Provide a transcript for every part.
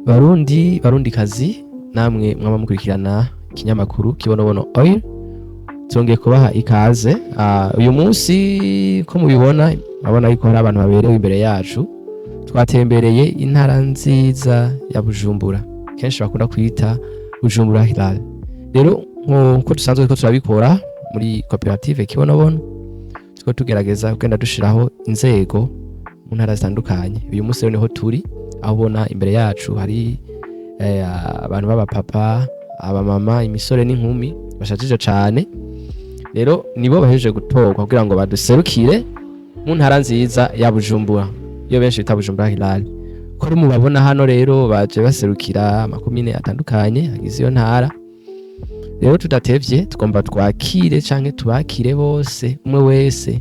Barundi, Barundikazi, namwe mwaba mukurikirana ikinyamakuru Kibonobono Oil, turongeye kubaha ikaze. Uyu munsi ko mubibona, murabona yuko hari abantu baberewe imbere yacu. Twatembereye intara nziza ya Bujumbura, kenshi bakunda kwita Bujumbura Hilal. Rero nkuko dusanzwe ko turabikora muri koperative Kibonobono, turiko tugerageza kugenda dushiraho inzego mu ntara zitandukanye. Uyu munsi rero niho turi, aho ubona imbere yacu hari abantu b'abapapa, abamama, imisore n'inkumi bashajije cane. Rero nibo bahejeje gutorwa kugira ngo baduserukire mu ntara nziza ya Bujumbura, iyo benshi bita Bujumbura Hilal. Ko mubabona hano rero, baje baserukira amakomine atandukanye agize iyo ntara. Rero tudatevye, tugomba twakire canke tubakire bose. Umwe wese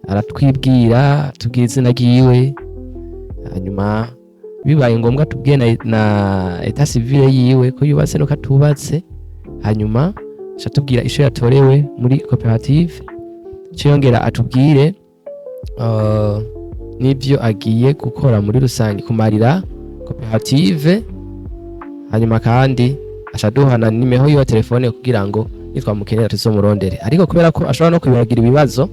aratwibwira, tubwira izina ryiwe, hanyuma bibaye ngombwa tubwiye na état civil yiwe, ko yubatse no katubatse, hanyuma aca tubwira ico yatorewe muri koperative, ico yongera atubwire n'ivyo agiye gukora muri rusange kumarira koperative, hanyuma kandi aca duhana nimero yiwe ya telefone kugira ngo nitwamukenera tuzomurondere. Ariko kubera ko ashobora no kwibagira ibibazo,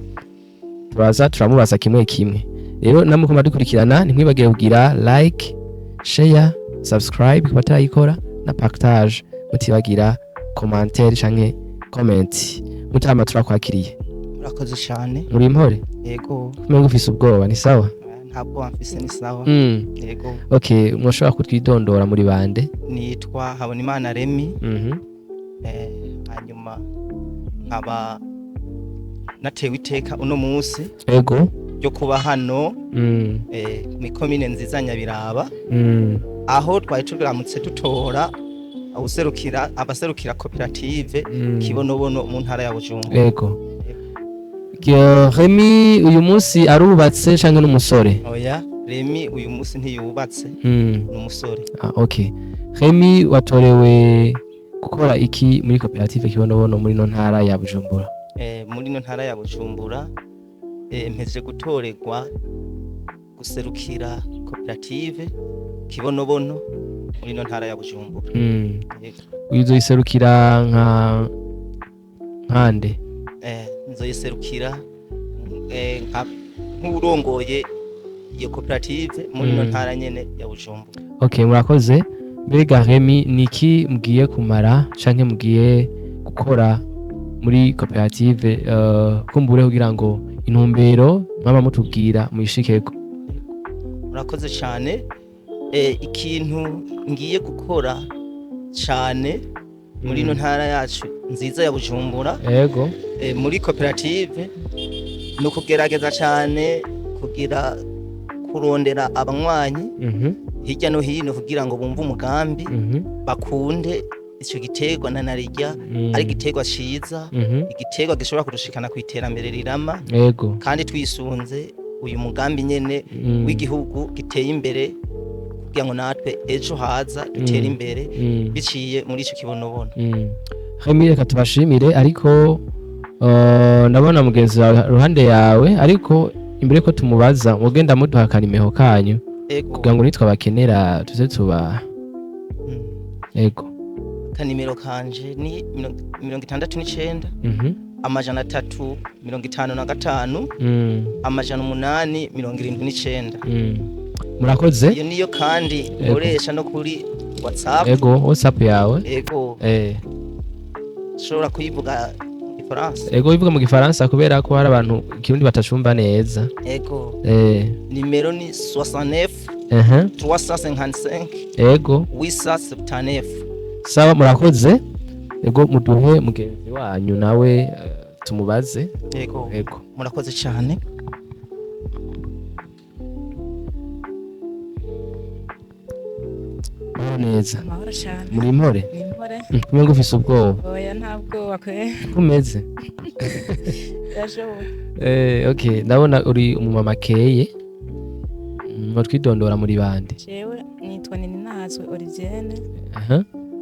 turaza turamubaza kimwe kimwe. Rero namwe ko dukurikirana, ntimwibagire kugira like, share, subscribe ku batarayikora na partage, mutibagira commentaire canke comment. Mutama, turakwakiriye. Murakoze cyane. Muri impore? Yego. Kumenga ufise ubwoba, ni sawa? Ntabwo mfise, ni sawa. Yego. Okay, mwoshobora kutwidondora, muri bande? Nitwa Habonimana Remi. Hanyuma nkaba natewe iteka uno munsi ryo kuba hano mw'ikomine nziza Nyabiraba, aho twari turamutse dutora awuserukira, abaserukira koperative Kibonobono mu ntara ya Bujumbura. Ego. Remi uyu munsi arubatse canke n'umusore? Oya, Remi uyu munsi ntiyubatse, ni umusore. Ah, okay. Remi, watorewe gukora iki muri koperative Kibonobono muri no ntara ya Bujumbura? Muri ino ntara ya Bujumbura, mpejeje gutorerwa guserukira koperative Kibonobono muri ino ntara ya Bujumbura. Yego. Uzoyiserukira nka nkande? Nzoyiserukira nk'uwurongoye iyo koperative muri ino ntara nyene ya Bujumbura. Okay, murakoze. Mbega Remi, niki mugiye kumara canke mugiye gukora muri koperative, kumbure kugira ngo intumbero mwaba mutubwira muyishikeko? Murakoze cyane. Ikintu ngiye gukora cyane muri ino ntara yacu nziza ya Bujumbura, muri koperative, ni ukugerageza cyane kugira kurondera abanywanyi hirya no hino kugira ngo bumve umugambi, bakunde icyo giterwa na narirya ari igiterwa ciza, igiterwa gishobora kudushikana ku iterambere rirama, kandi twisunze uyu mugambi nyene w'igihugu giteye imbere, kugira ngo natwe ejo haza dutere imbere biciye muri ico kibonobono. Remi, reka tubashimire, ariko ndabona mugenzi wawe ruhande yawe, ariko imbere ko tumubaza, mugenda muduha akanimero kanyu kugira ngo nitwabakenera tuze tuba ego. Akanimero kanje ni 69 355 879. Murakoze. Iyo niyo kandi nkoresha no kuri WhatsApp. Ego, WhatsApp yawe? Ego. Ushobora kuyivuga mu Gifaransa? Ego, ivuga mu Gifaransa kubera ko hari abantu Ikirundi batacumva neza. Ego. Nimero ni 69 355 879. Sawa, murakoze. Ego, muduhe mugenzi wanyu nawe, tumubaze. Ego. Ego. Murakoze cyane. Mahoro neza? Amahoro cyane. Muri impore? Ni impore. Kumwe ufise ubwoba? Oya, nta bwoba kwe. Kumeze? Birashoboka. Okay, ndabona uri umumama akeye. Mwotwidondora, muri bande? Jewe nitwa Nininahazwe Olivienne.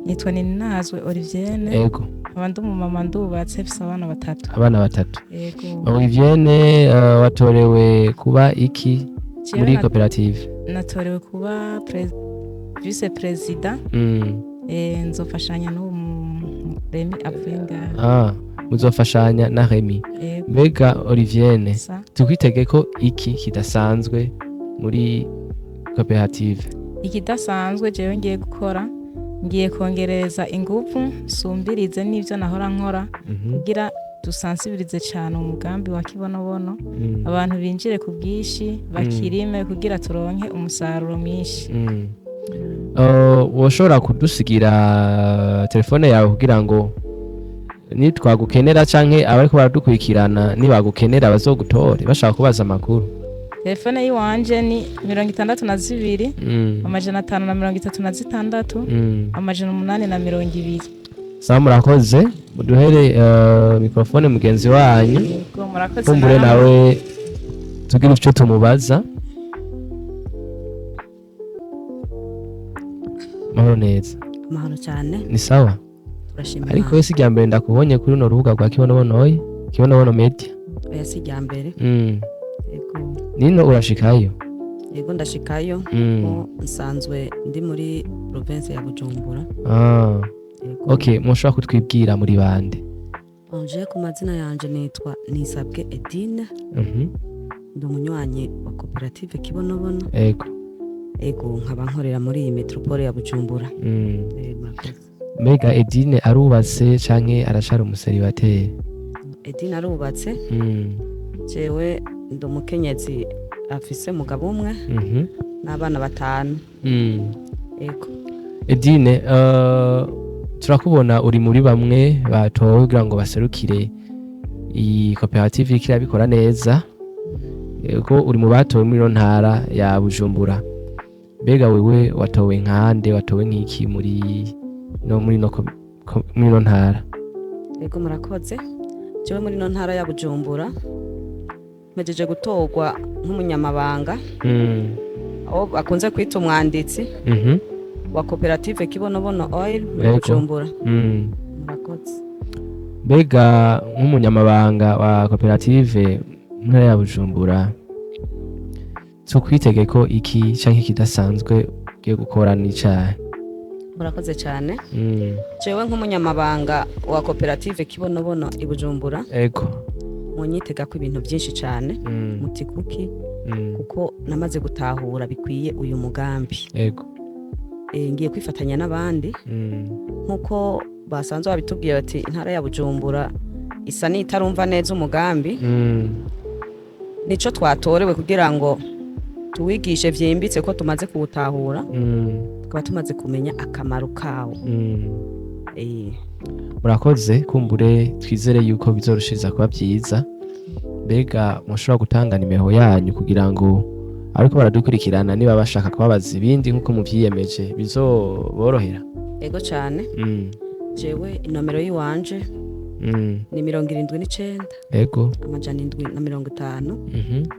Nitwa Nininahazwe Olivienne. Nkaba ndi umumama, ndubatse, mfise abana batatu. Abana batatu? Yego. Olivienne, watorewe kuba iki Jewe muri koperative? Natorewe kuba Vice président. Nzofashanya n'uwo Remy avuye ngaha. Ah, muzofashanya na Remy. Yego. Mbega Olivienne, Sa. tukwitege ko iki kidasanzwe muri koperative? Ikidasanzwe jewe ngiye gukora, ngiye kongereza ingufu, nsumbirize n'ivyo nahora nkora, kugira dusansibirize cyane umugambi wa Kibonobono, abantu binjire ku bwinshi, bakirime kugira turonke umusaruro mwinshi. Woshobora kudusigira telefone yawe kugira ngo nitwagukenera canke abariko baradukurikirana nibagukenera bazogutore bashaka kubaza amakuru? Telefone y'iwanje ni 62, 536, 820. Sawa, murakoze. Muduhere mikrofone mugenzi wanyu. Yego, murakoze. Kumbure Namwe. Nawe tugire ico tumubaza. Mahoro neza. Amahoro cyane. Ni sawa? Turashima Ariko Imana. we si irya mbere ndakubonye kuri runo rubuga rwa Kibonobono, Kibonobono Media. Oya, si irya mbere. Yego. Nino urashikayo? Yego, ndashikayo. Ko nsanzwe ndi muri province ya Bujumbura. Yego. Okay, mushobora kutwibwira muri bande? Anje ku mazina yanje nitwa Nisabwe Edine. Ndi umunywanyi wa koperative Kibonobono. Ego, nkaba nkorera muri iyi metropole ya Bujumbura. Murakoze. Mbega Edine arubatse canke aracari umuseribateri? Edine arubatse. Jewe ndi umukenyezi afise umugabo umwe n'abana 5. Ego. Edine, turakubona uri muri bamwe batowe kugira ngo baserukire iyi koperative iriko irabikora neza. Ego, uri mu batowe muri ino ntara ya Bujumbura. Mbega wewe watowe nkande, watowe nk'iki muri ino ntara? Ego, murakoze. Jewe muri ino ntara ya Bujumbura mpejeje gutorwa nk'umunyamabanga, aho bakunze kwita umwanditsi, wa koperative Kibonobono Oil muri Bujumbura. Murakoze. Mbega nk'umunyamabanga wa koperative mu ntara ya Bujumbura, tukwitege ko iki canke kidasanzwe ugiye gukora n'icahe? Murakoze cyane. Jewe nk'umunyamabanga wa koperative Kibonobono i Bujumbura, munyitega ko ibintu byinshi cyane. Muti kuki? Kuko namaze gutahura bikwiye uyu mugambi. Ngiye kwifatanya n'abandi, nk'uko basanzwe babitubwiye bati intara ya Bujumbura isa n'itarumva neza umugambi. Nico twatorewe kugira ngo tuwigishe vyimbitse, ko tumaze kuwutahura, tukaba tumaze kumenya akamaro kawo. Murakoze. Kumbure twizere yuko bizorushiriza kuba byiza. Mbega mushobora gutanga nimero yanyu kugira ngo ariko baradukurikirana niba bashaka kubabaza ibindi nk'uko muvyiyemeje bizoborohera? Ego cyane. Jewe inomero y'iwanje ni 79, 750,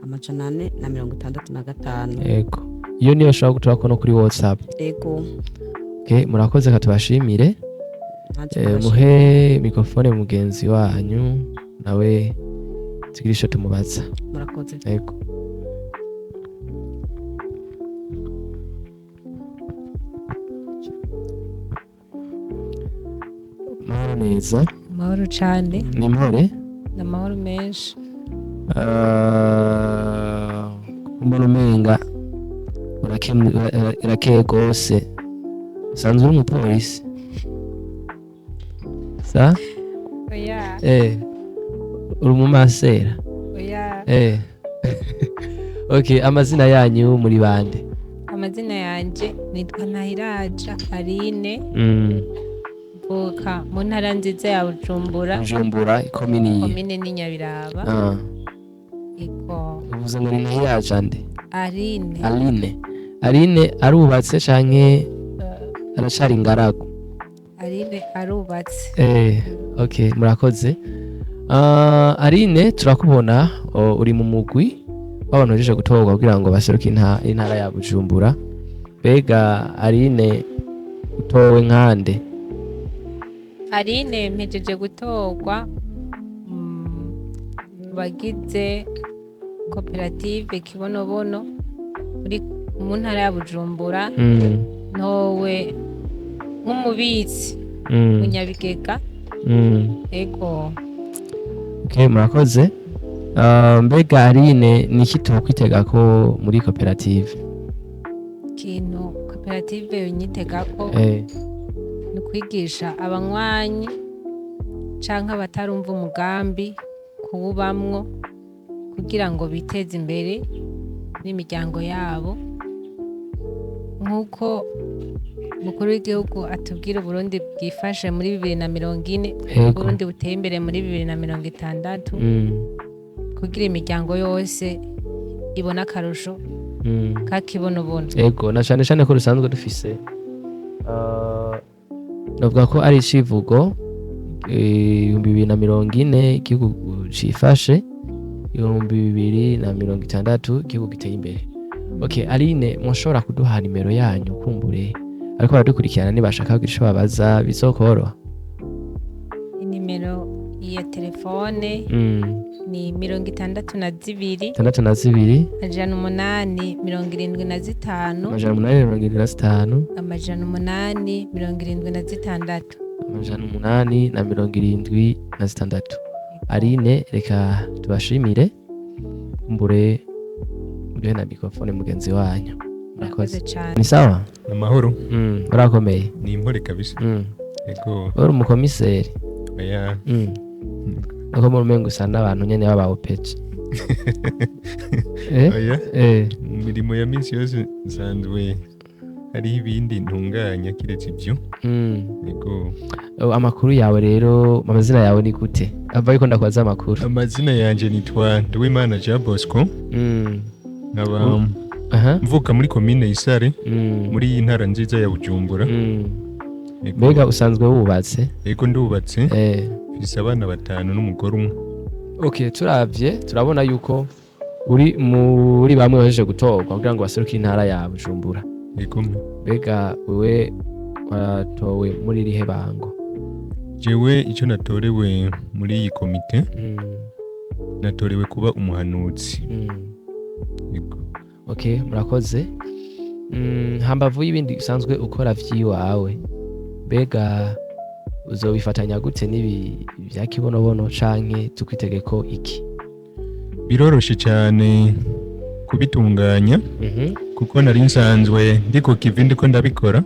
465. Ego, iyo niyo ushobora guturako no kuri WhatsApp? Ego. Okay, murakoze, katubashimire. Nanje ndabashimiye. Muhe mikrofone mugenzi wanyu nawe tugire ico tumubaza. Murakoze. Ego. Mahoro neza. Amahoro cane. Ni impore? Ni amahoro menshi. Mbona umenga urakeye rwose, usanzwe uri umupolisi sa? Oya. Uri umumasera? Oya. Okay, amazina yanyu muri bande? Amazina yanje nitwa Ntahiraja Aline. Mvuka mu ntara nziza ya Bujumbura. Bujumbura ikomini? Komine ni Nyabiraba. Ego. Uvuze ngo ni Ntahiraja nde? Aline. Aline. Aline arubatse canke aracari ingaragu? Aline arubatse. Okay, murakoze. Aline, turakubona uri mu mugwi w'abantu bahejeje gutorwa kugira ngo baseruke intara ya Bujumbura. Mbega Aline utowe nkande? Aline mpejeje gutorwa mu bagize koperative Kibonobono muri mu ntara ya Bujumbura. Ntowe nk'umubitsi munyabigega. Ego. Okay, murakoze. Mbega Aline, ni iki twokwitega ko muri koperative? Ikintu koperative yonyitegako ni ukwigisha abanywanyi canke abatarumva umugambi kuwubamwo kugira ngo biteze imbere n'imiryango yabo, nk'uko umukuru w'igihugu atubwira Uburundi bwifashe muri 2040, Uburundi buteye imbere muri 2060, kugira imiryango yose ibone akarusho kakibonobono. Ego, na cane cane ko rusanzwe dufise, novuga ko ari icivugo, 2040 igihugu cifashe, 2060 igihugu giteye imbere. Okay, Aline, mushobora kuduha nimero yanyu kumbure ariko baradukurikirana nibashaka kugira ico babaza bizokoroha? Inimero ya telefone ni 62, 62, 875, 875, 876. 876. Aline, reka tubashimire, kumbure muduhe na mikrofone mugenzi wanyu. Murakoze cyane. Ni sawa? Amahoro. Urakomeye? Ni impore kabisa. Ego. Uri umukomiseri? Oya. Uko muri umengo usa n'abantu nyene baba OPG. Oya. Mu mirimo ya minsi yose nsanzwe hariho ibindi ntunganya kiretse ibyo. Ego. Amakuru yawe rero, amazina yawe ni gute? Ava yuko ndakubaza amakuru. Amazina yanje nitwa Nduwimana Jean Bosco. Nkaba mvuka muri komine Isare, muri iyi ntara nziza ya Bujumbura. Ego. Mbega usanzwe wubatse? Ego, ndubatse. Mfise abana 5 n'umugore umwe. Okay, turavye turabona yuko uri muri bamwe bahejeje gutorwa kugira ngo baseruke intara ya Bujumbura. Ego. Mbega wewe watowe muri rihe bango? Jewe icyo natorewe muri iyi komite, natorewe kuba umuhanuzi. Ego. Okay, murakoze. Hambavu y'ibindi usanzwe ukora vyiwawe, mbega uzobifatanya gute n'ibi bya Kibonobono canke tukwitege ko iki? Biroroshe cyane kubitunganya, kuko nari nsanzwe ndiko kivi ndiko ndabikora.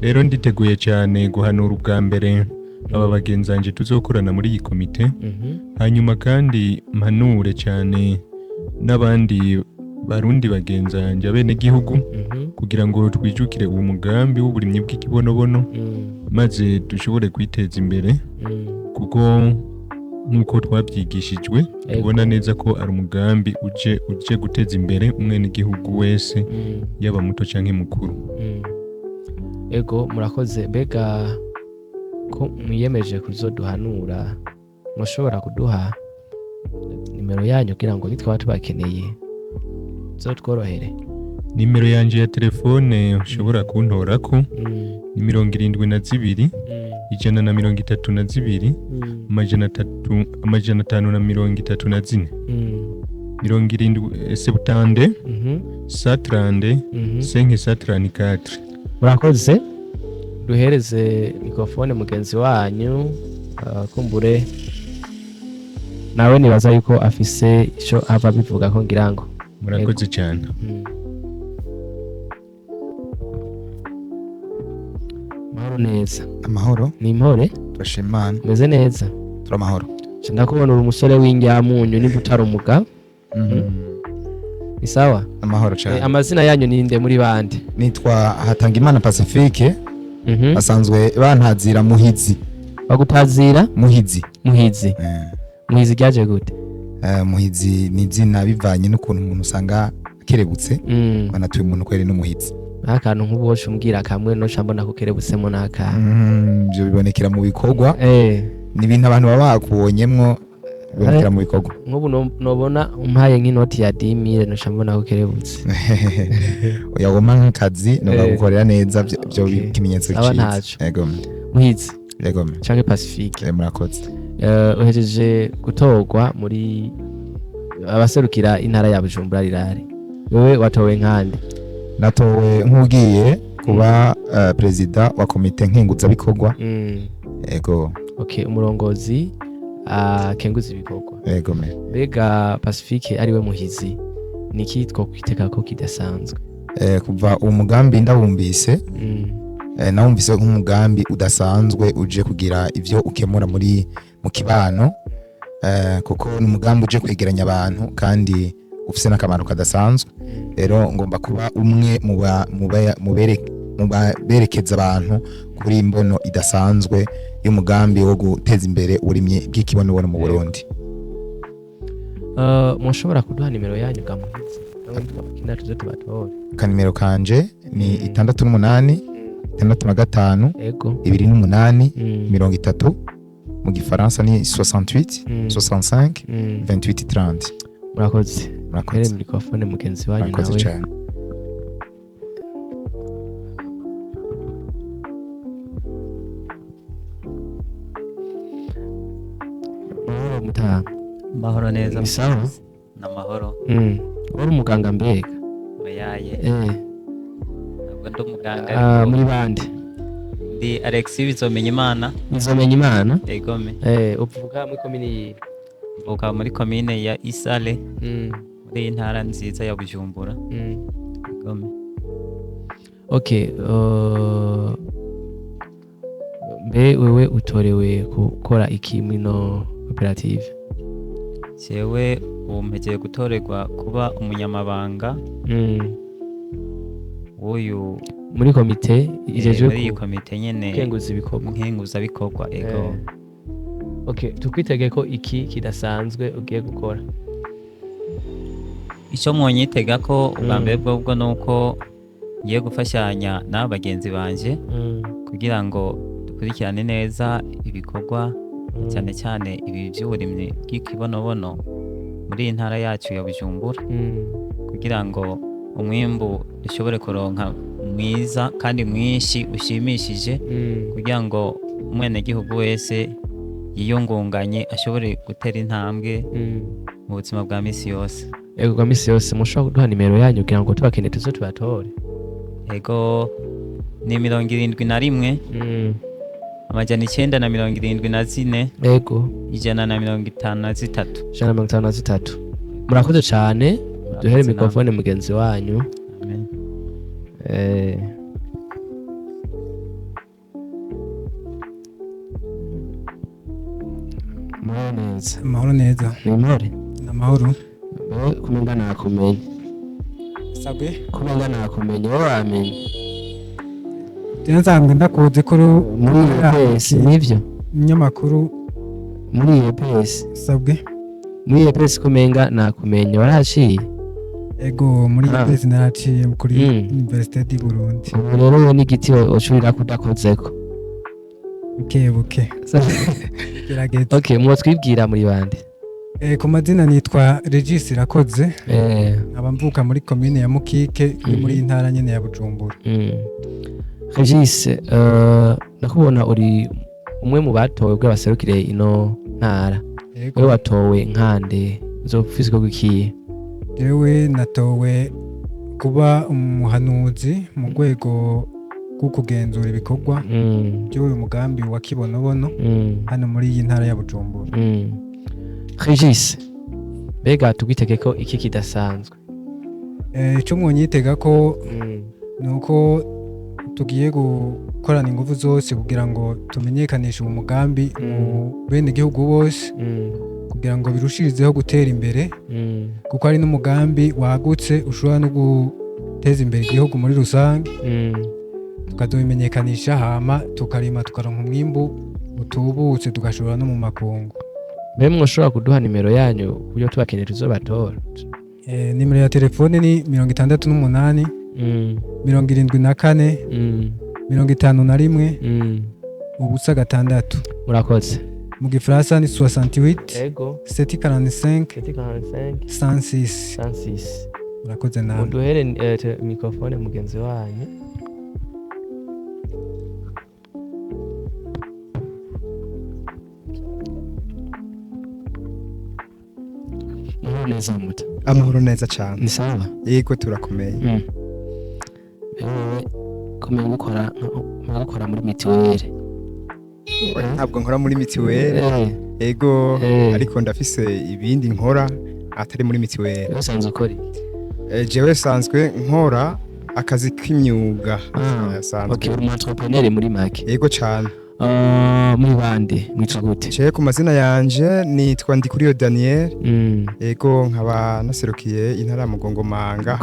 Rero nditeguye cyane guhanura ubwa mbere aba bagenzi banje tuzokorana muri iyi komite, hanyuma kandi mpanure cyane n'abandi barundi bagenzi banje abenegihugu, kugira ngo twijukire uwo mugambi w'uburimyi bw'ikibonobono, maze dushobore kwiteza imbere, kuko nk'uko twabyigishijwe tubona neza ko ari umugambi uje guteza imbere umwenegihugu wese, yaba muto canke mukuru. Ego, murakoze. Mbega ko mwiyemeje kuzoduhanura, mushobora kuduha nimero yanyu kugira ngo nitwaba tubakeneye zotworohere? Nimero yanje ya telefone ushobora kuntorako ni 72, 132, 300, 534, 70 septante, 132, 534. Murakoze. Duhereze mikrofone mugenzi wanyu, kumbure nawe nibaza yuko afise ico ava bivuga ko ngira ngo. Murakoze cyane. Amahoro neza. Amahoro. Ni impore? Turashima Imana. Meze neza. Turamahoro. Ndakubona uri umusore w'injyamunyu nimba utari umugabo. Ni sawa? Amahoro cyane. Amazina yanyu ni nde muri bande? Nitwa Hatangimana Pacifique. Asanzwe bantazira Muhizi. Bagutazira? Muhizi. Muhizi. Muhizi ryaje gute? Muhizi ni izina bivanye n'ukuntu umuntu usanga akerebutse. Banatuye umuntu kweri n'umuhizi. Akantu nk'uboshe umbwira kamwe no cambona ko kerebutsemo naka. Ibyo bibonekera mu bikorwa. Ni ibintu abantu baba bakubonyemwo bibonekera mu bikorwa. Nk'ubu nobona umpaye nk'inoti ya 10000 no cambona ko kerebutse. Oya, woma nk'akazi no bagukorera neza byo ikimenyetso cyiza. Yego. Muhizi. Yego. Canke Pacifique. Murakoze. Uhejeje gutorwa muri abaserukira intara ya Bujumbura rirare. Wewe watowe nkande? Natowe nk'ugiye Kuba perezida wa komite nkenguzabikorwa. Ego. Okay, umurongozi akenguza ibikorwa. Ego me. Mbega Pacifique ariwe Muhizi, niki twokwitega ko kidasanzwe? Kuva uwo mugambi ndawumvise, nawumvise nk'umugambi udasanzwe uje kugira ivyo ukemura muri mu kibano, kuko ni umugambi uje kwegeranya abantu kandi ufise n'akamaro kadasanzwe. Rero ngomba kuba umwe mu berekeza abantu kuri imbono idasanzwe y'umugambi wo guteza imbere uburimyi bw'ikibonobono mu Burundi. Mushobora kuduha nimero yanyu ga Muhizi? Kinda tuze tubatore. Kanimero kanje ni 68 65 28 30. Mu gifaransa ni 68 65 28 30. Murakoze. Murakoze. Mikrofone mugenzi wanyu nawe. Murakoze cyane. Amahoro neza. Ni sawa? Namahoro. Uri umuganga mbega? Oyaye. Ntabwo ndi umuganga. Muri bande? Ndi Alexis Bizomenyimana. Bizomenyimana? Ego me. Uvuka muri komine yihe? Mvuka muri komine ya Isale. Muri intara nziza ya Bujumbura. Ego me. Okay, mbe wewe utorewe gukora iki muri koperative? Jewe ubu mpegeye gutorerwa kuba umunyamabanga w'uyu muri komite ijeje muri iyi komite nyene kenguza ibikorwa. Nkenguza bikorwa ego. Okay, tukwitege ko iki kidasanzwe ugiye gukora. Ico mwonyitega ko ubwa mbere bwo nuko ngiye gufashanya n'abagenzi banje kugira ngo dukurikirane neza ibikorwa cyane cyane ibi by'uburimyi bw'ikibonobono muri iyi ntara yacu ya Bujumbura, kugira ngo umwimbu dushobore kuronka mwiza kandi mwinshi ushimishije, kugira ngo umwenegihugu wese yiyungunganye ashobore gutera intambwe mu buzima bwa misi yose. Ego, bwa misi yose. Mushobora kuduha nimero yanyu kugira ngo tubakeneye tuze tubatore? Ego, ni 71 974. Ego. 153. 153. Murakoze cyane. Duhere mikrofone mugenzi wanyu. Amen. Mahoro neza. Amahoro neza. Ni intore? Ni amahoro. Kumenga nakumenye. Sabwe? Kumenga nakumenye, wowe wamenye. Nsanzwe ndakuzi ko muri EPS, nivyo? Umunyamakuru muri EPS. Sabwe? Muri EPS kumenga nakumenye, waraciye? Ego, muri EPS naraciye kuri Université du Burundi. Ubu rero we n'igiti ushobora kudakozeko. Buke buke. Gerageza. Okay, mwotwibwira muri bande? Ku mazina nitwa Regis Irakoze. Nkaba mvuka muri commune ya Mukike muri intara nyene ya Bujumbura. Regis, ndakubona uri umwe mu batowe bwa baserukire ino ntara. Wewe watowe nkande uzofise ko gikiye? Jewe natowe kuba umuhanuzi mu rwego rwo kugenzura ibikorwa by'uyu mugambi wa Kibonobono hano muri iyi ntara ya Bujumbura. Regis, mbega tugwitege ko iki kidasanzwe? Ico mwonyitega ko nuko tugiye gukorana ingufu zose kugira ngo tumenyekanishe uwo mugambi mu bene gihugu bose, kugira ngo birushirizeho gutera imbere, kuko ari n'umugambi wagutse ushobora no guteza imbere igihugu muri rusange. Tukazobimenyekanisha hama tukarima tukaronka umwimbu utubutse tugashobora no mu makungu. Mbe mwoshobora kuduha nimero yanyu kuburyo tubakeneye tuzobatora? Nimero ya telefone ni 68 74 51 0 6. Murakoze. Mu gifaransa ni 68 Ego. 745 745 106. 106. Murakoze namwe. Muduhere mikrofone mugenzi wanyu. Amahoro neza muta. Amahoro neza cyane. Ni sawa? Yego, turakomeye. Wewe Kumenya gukora muri mituweli. Ntabwo nkora muri mituweli. Ego, ariko ndafise ibindi nkora atari muri mituweli. Usanzwe ukora? Jewe sanzwe nkora akazi k'imyuga. Okay, uri entrepreneur muri make. Ego cyane. Muri bande mwitwa gute? Jewe ku mazina yanje nitwa Ndikuriyo Daniel. Ego, nkaba naserukiye intara ya Mugongomanga,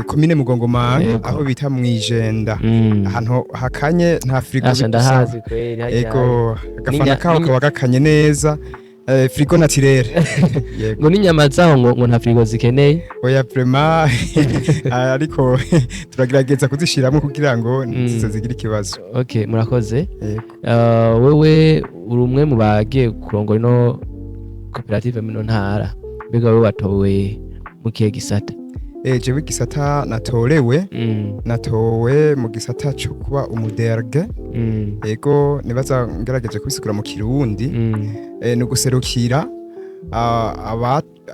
komine Mugongomanga, aho bita Mwijenda. Ahantu hakanye nta frigo. Ndahazi kweli. Ego, agafana kaho kaba gakanye neza. Frigo naturelle. Yego. Ngo n'inyama zaho ngo nta frigo zikeneye. Oya vraiment, ariko turagerageza kuzishiramo kugira ngo zigira ikibazo. Okay, murakoze. Wewe uri umwe mu bagiye kurongora ino koperative mino ntara. Mbega wewe watowe mu kihe gisata? Jewe igisata natorewe, natowe mu gisata cyo kuba umuderge. Ego, nibaza ngerageje kubisigura mu Kirundi. Ni uguserukira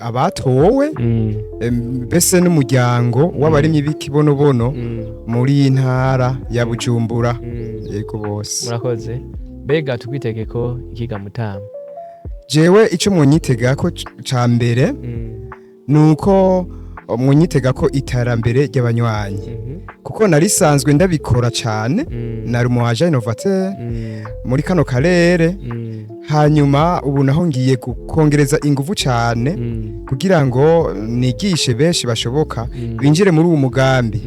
abatowe mbese n'umuryango w'abarimyi b'ikibonobono muri intara ya Bujumbura. Yego bose. Murakoze. Mbega tukwitege ko ikiga mutama? Jewe ico munyitega ko ca mbere nuko munyitega ko iterambere ry'abanywanyi, kuko narisanzwe ndabikora cyane, nari umu agent innovateur muri kano karere. Hanyuma ubu naho ngiye gukongereza ingufu cyane kugira ngo nigishe benshi bashoboka binjire muri uwo mugambi,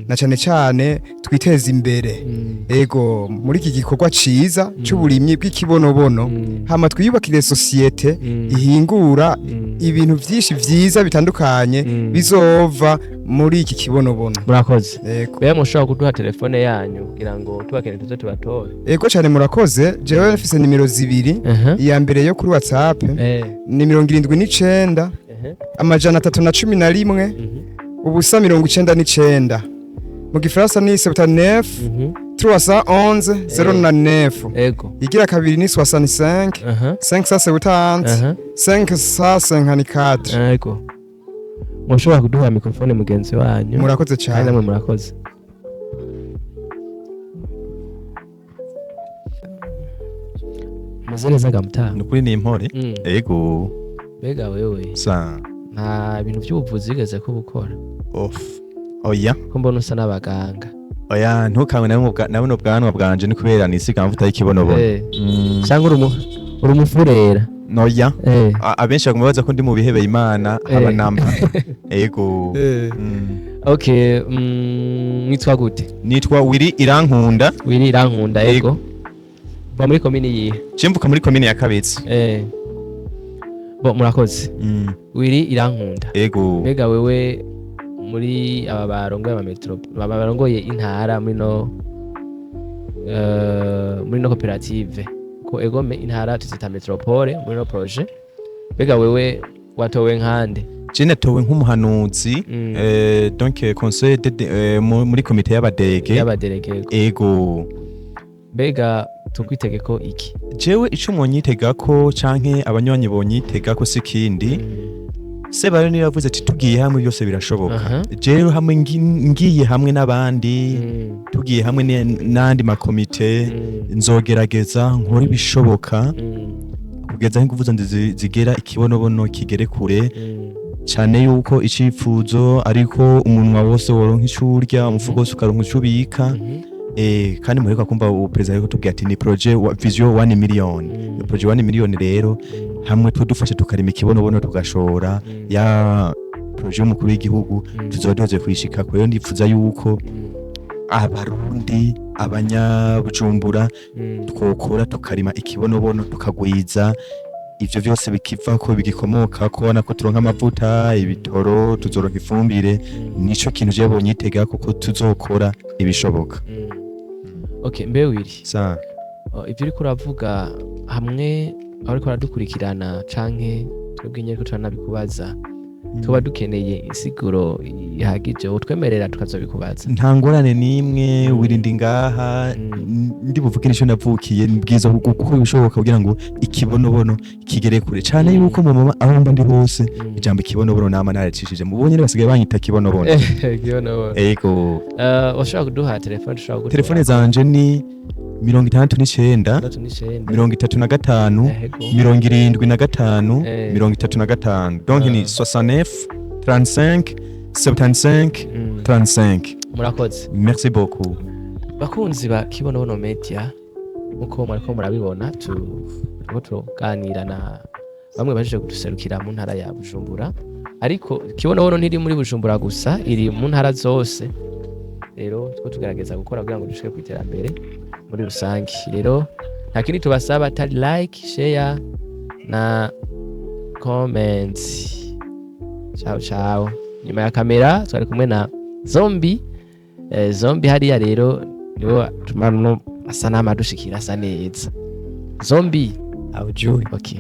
na cyane cyane twiteze imbere. Ego, muri iki gikorwa ciza cy'uburimyi bw'ikibonobono, hama twiyubakire societe ihingura ibintu byinshi vyiza bitandukanye bizova muri iki kibonobono. Murakoze. Bea mushobora kuduha telefone yanyu kugira ngo tubakene tuze tubatore? Ego cyane, murakoze. Jewe mfise nimero zibiri. Iya mbere yo kuri WhatsApp ni 79 311 ubusa 99. Mu gifaransa ni 79 311 09. Ego. Igira kabiri ni 65 570 554. Ego. Mushobora kuduha mikrofone mugenzi wanyu? Murakoze cyane. Namwe murakoze. Muzere gamta. Nukuri ni impore. Ego. Mbega wewe. Sa. Nta bintu by'ubuvuzi bigeze ko bukora? Off. Oya. Ko mbona usa n'abaganga. Oya, ntukamwe na buno bwanwa bwanje ni kubera nisiga amavuta y'ikibonobono. Cyangwa uri umufurera? Noya. Abenshi baguma baza ko ndi mu bihebeye Imana haba namba. Ego. Okay, mwitwa gute? Nitwa Willy Irankunda. Willy Irankunda, ego. Ba muri komine yihe? Cimvuka muri komine ya Kabezi. Bo murakoze. Willy Irankunda. Ego. Mbega wewe muri aba barongoye ama metro, aba barongoye intara muri no koperative. Ko egome intara tuzita metropole muri no projet. Mbega wewe watowe nkande? Je natowe nk'umuhanuzi, donc conseil muri komite y'abadelege. Y'abadelege. Ego. Mbega tukwitege ko iki? Jewe ico mwonyitega ko canke abanywanyi bonyitega ko sikindi. Sebayo niyo yavuze ati tugiye hamwe byose birashoboka. Jewe hamwe ngiye hamwe n'abandi, tugiye hamwe n'andi makomite, nzogerageza nkora ibishoboka kugeza aho ingufu zanje zigera ikibonobono kigere kure. Cyane yuko icifuzo ariko umunwa wose woronka icurya, umufuko wose ukaronka icubika. Kandi muheruka kumva ubu president ariko tubwira ati ni projet wa vision 1 million. Projet 1 million rero hamwe tudufashe tukarima ikibonobono tugashora ya projet y'umukuru w'igihugu tuzodoze kwishika. Rero ndipfuza yuko abarundi abanyabujumbura twokora tukarima ikibonobono tukagwiza ivyo vyose bikiva ko bigikomoka ko nako turonka amavuta, ibitoro, tuzoronka ifumbire. Nico kintu je bonyitega kuko tuzokora ibishoboka. Okay, mbe Willy. Sa. Ivyo uriko uravuga hamwe ariko aradukurikirana canke twebwe nyene ko turanabikubaza. Tuba dukeneye insiguro ihagije, utwemerera tukazobikubaza. Nta ngorane n'imwe. Wirindi ngaha, ndi buvuge n'icyo navukiye, mbwiza gukora ibishoboka kugira ngo ikibonobono kigere kure cyane, yuko mu mama aho mba ndi hose ijambo ikibonobono nama naracishije mubonye, basigaye banyita kibonobono. Kibonobono. Ego. Ushobora kuduha telefone dushobora gutora? Telefone zanje ni 69, 69, 35, 75, 35. Donc ni 69 35 75 35. Murakoze. Merci beaucoup. Bakunzi ba Kibonobono Media, nkuko mwariko murabibona, turiko turaganira na bamwe baje kuduserukira mu ntara ya Bujumbura, ariko Kibonobono ntiri muri Bujumbura gusa, iri mu ntara zose. Rero two tugerageza gukora kugira ngo dushike ku iterambere muri rusange. Rero nta kindi tubasaba atari like, share na comment. Ciao ciao. Nyuma ya kamera twari kumwe na Zombi, Zombi hariya rero niwe atuma no amasanamu adushikira asa neza. Zombi. Aujui. Okay.